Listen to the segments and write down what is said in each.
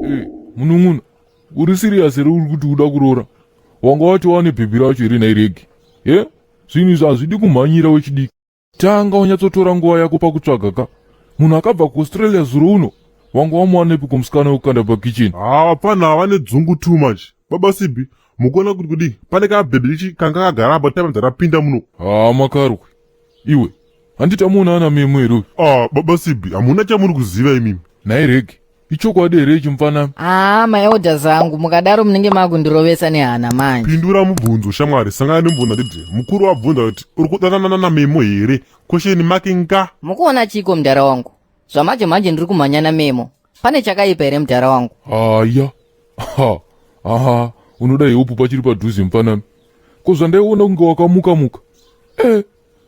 Eh, munun'una uri serious here uri kuti uda kuroora? Wanga wati wane bhebhi racho here nhai Regi? Ye? Zvinhu izvi hazvidi kumhanyira wechidiki. Tanga wanyatsotora nguva yako pakutsvaga ka. Munhu akabva kuAustralia zuro uno wanga wamuwanepi kumusikana wekukanda pakicheni? Haa vapfana ava vane dzungu too much. Baba Sibi, mukuona kuti kudii? Pane kabhebhi ichi kanga kagara apa time dzarapinda muno. Haa makarwe. Iwe, handiti amuona ana Memo here uyu? Ah, baba Sibi, hamuna chamuri kuziva imimi. Nhai Regi, ichokwadi here ichi mfanami? Haa maelders angu mukadaro munenge makundirovesa nehana manje. Pindura mubvunzo shamwari, sangana nemubvunzo handiti. Mukuru wabvunza kuti uri kudanana naMemo here? Question mark nga. Mukuona chiiko mudhara wangu? Zvamanje manje ndiri kumhanya naMemo. Pane chakaipa here mudhara wangu? Haya. Ha. Aha, unoda help pachiri padhuze mfanami. Ko zvandaiona kunge wakamuka muka. Eh,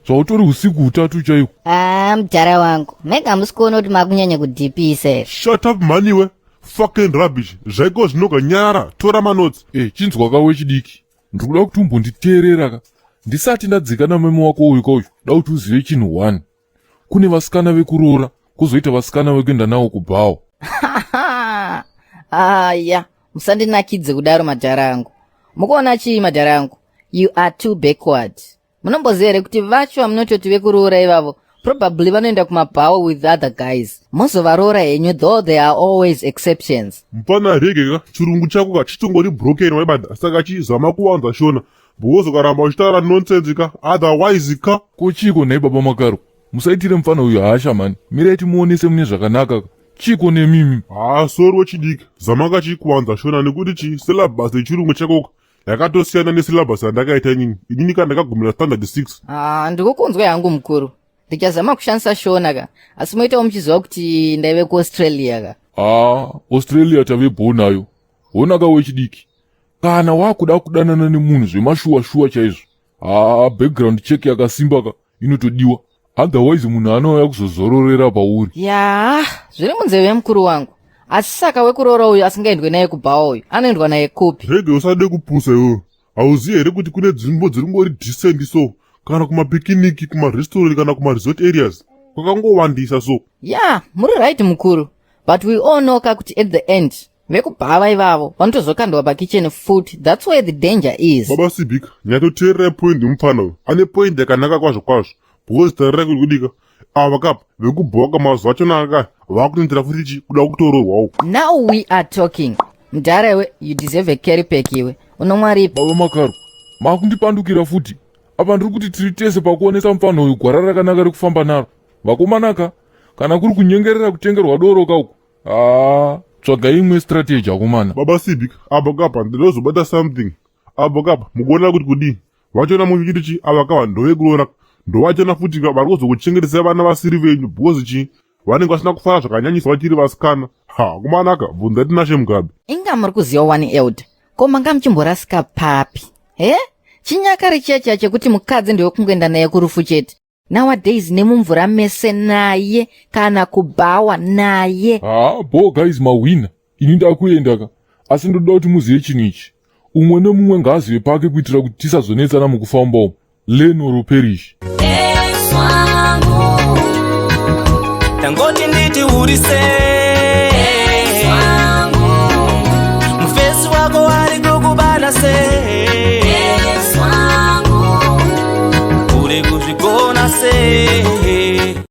zvautori usiku hutatu chaiko. Ah, mudhara wangu mega hamusi kuona kuti makunyanya kudhipisa here? Shut up mhani iwe. Fucking rubbish. Zvaiko zvinoga nyarara, tora manotes. Eh, chinzwa ka wechidiki. Ndiri kuda kuti umbonditeerera ka. Ndisati ndadzika namemo wako uyu ka uyu, da kuti uzive chinhu one. Kune vasikana vekuroora, kwozoita vasikana vekuenda nawo kubhawa. Aya, musandinakidze kudaro madhara angu. Mukuona chii madhara angu? You are too backward. Munomboziva here kuti vacho vamunototi vekuroora ivavo probably vanoenda kumabhawa with other guys. Mozovaroora henyu though there are always exceptions. Mupfana rege ka chirungu chako ka chitongori broken waibada saka chizama kuwanza shona because ukaramba uchitaura nonsense ka otherwise ka. Ko chiiko nhai baba Makaro? Musaitire mupfana uyu hasha mhani. Mirai timuonese mune zvakanaka ka. Chiiko nemimi? Haa sorry wechidiki zama ka chii kuwanza shona nekuti chii syllabus yechirungu chako ka yakatosiyana nesyllabus yandakaita inini. Inini ka ndakagumira standard 6. Ah, ndikukunzwa hangu mukuru. Ndichazama kushandisa shona ka. Asi moitawo muchiziva kuti ndaive kuAustralia ka. Haa, Australia tave bhoo nayo. Hona ka wechidiki. Kana wakuda kudanana nemunhu zvemashuwa shuwa chaizvo. Haa, background check yakasimba ka inotodiwa. Otherwise munhu anouya kuzozororera pauri. Yaa, zviri munzeve mukuru wangu. Asi saka wekuroora uyu asingaendwe naye kubhawa uyu, anoendwa naye kupi? Rege usade kupusa iwewe. Hauzivi here kuti kune dzimbo dziri decent so kana kumapikiniki kumarestaurant kana kumaresort areas kwakangowandisa so. Yeah, muri right mukuru. But we all know ka kuti at the end vekubhava ivavo vanotozokandwa pakitchen futi. That's where the danger is. Baba Sibika, nyatoteererai point yemupfana uyu. Ane point yakanaka kwazvo kwazvo. Because tarirai kuti kudika ava kapa vekubhoka mazuva achona aka vakutoendera futi chi kuda kutoroorwawo. Now we are talking. Mudhara iwe, you deserve a carry pack iwe. Unomwa ripi? Baba Makaro, makundipandukira futi. Apa ndiri kuti tiri tese pakuonesa mupfanha uyu gwara rakanaka rekufamba naro. Vakomanaka, kana kuri kunyengerera kutengerwa doro ka uku. Haa, tsvagai imwe strategy akomana. Baba Sibika, apa kapa ndinozobata something. Apa kapa mukuona kuti kudii? Vachona muchiti chi ava kava ndovekuroora ndovachona futi vari kuzokuchengetesa vana vasiri venyu because chi vanenge vasina kufara zvakanyanyisa vachiri vasikana. Ha, kumanaka bvunza Tinashe Mugabe. Inga muri kuziva wani elder. Ko manga muchimborasika papi? He? Chinyakare chiya chiya chekuti mukadzi ndewekungoenda naye kurufu chete. Nowadays nemumvura mese naye kana kubhawa naye. Haa, bho guys mahwina. Ini ndakuenda ka. Asi ndoda kuti muzive chinhu ichi. Umwe nemumwe ngaazive pake kuitira kuti tisazonetsana mukufamba umu. Learn or perish. Ex wangu Tangoti nditi urise Ex wangu Mufesi wako ari kukubana sei Ex wangu Uri kuzvigona sei